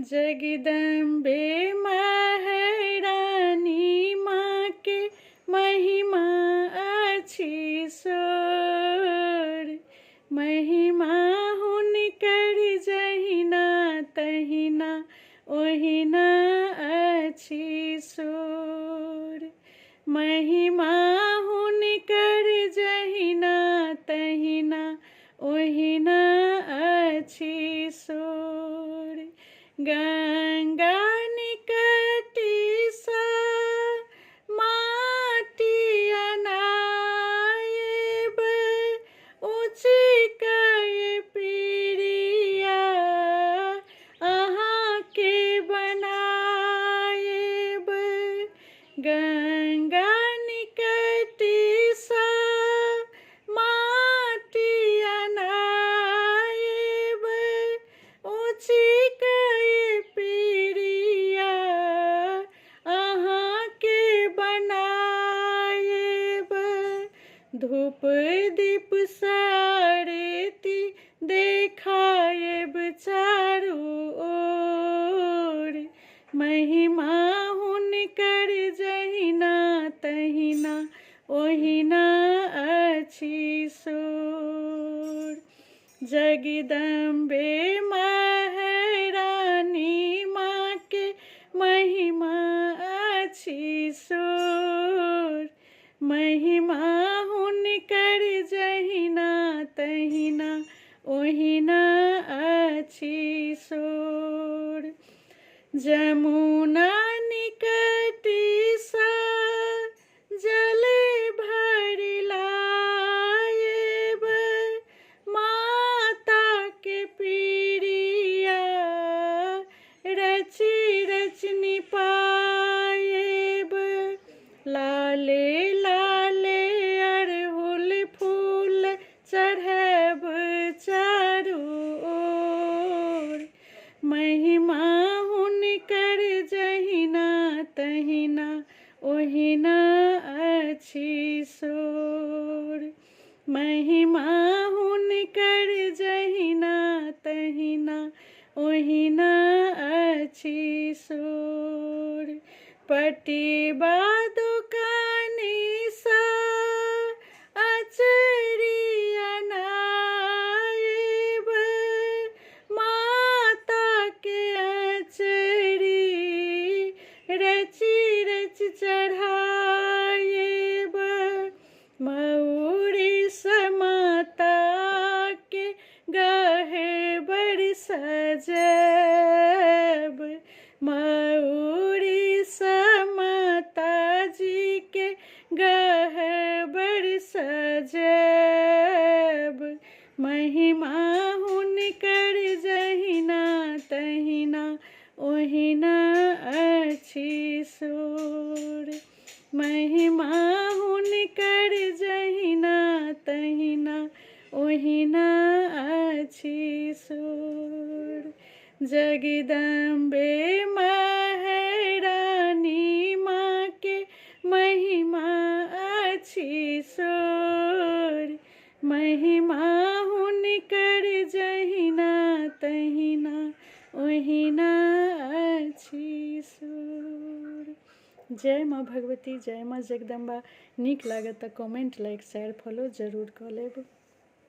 जगदम्बे महारानी माँ के महिमा अछि सोर। महिमा हुनकर जहिना तहिना ओहिना अछि सोर। महिमा हुनकर जहिना तहिना ओहिना अछि सोर। गंगा निकटिसँ माटि अनाएब, ऊँची कए पीड़िया अहाँके बनाएब। गंगा निकटिसँ माटि अनाएब, ऊँची कए पीड़िया अहाँके बनाएब। धूप दीप सारती देखाएब चारू ओर। महिमा हुनकर जहिना तहिना ओहिना अछि सोर। जगदम्बे महारानी माँ के महिमा अछि सोर। महिमा हुनकर जहिना तहिना ओहिना अछि सोर। जमुना निकटिसँ जल भरि लाएब, माता के पीड़िया रचि रचनी पाएब। लाले लाले अड़हुल फूल चढ़ब चारू ओर। महिमा हुनकर जहिना तहिना ओहिना अछि सोर। महिमा हुनकर जहिना तहिना ओहिना अछि सोर। पटिबा दोकानीसँ अचरी अनाएब, माता के अचरी रचि रचि चढ़ाएब। मौरी माता के गहबर सजब, मौरी माता जी के गहबर सजब। महिमा हुनकर जहिना तहिना ओहिना अछि सोर। महिमा हुनकर जहिना तहिना ओहिना अछि सोर। जगदम्बे महारानी माँ के महिमा अछि सोर। महिमा हुनकर जहिना तहिना ओहिना अछि सोर। जय माँ भगवती, जय माँ जगदम्बा। नीक लागत तऽ कमेंट, लाइक, शेयर, फॉलो जरूर कऽ लेब।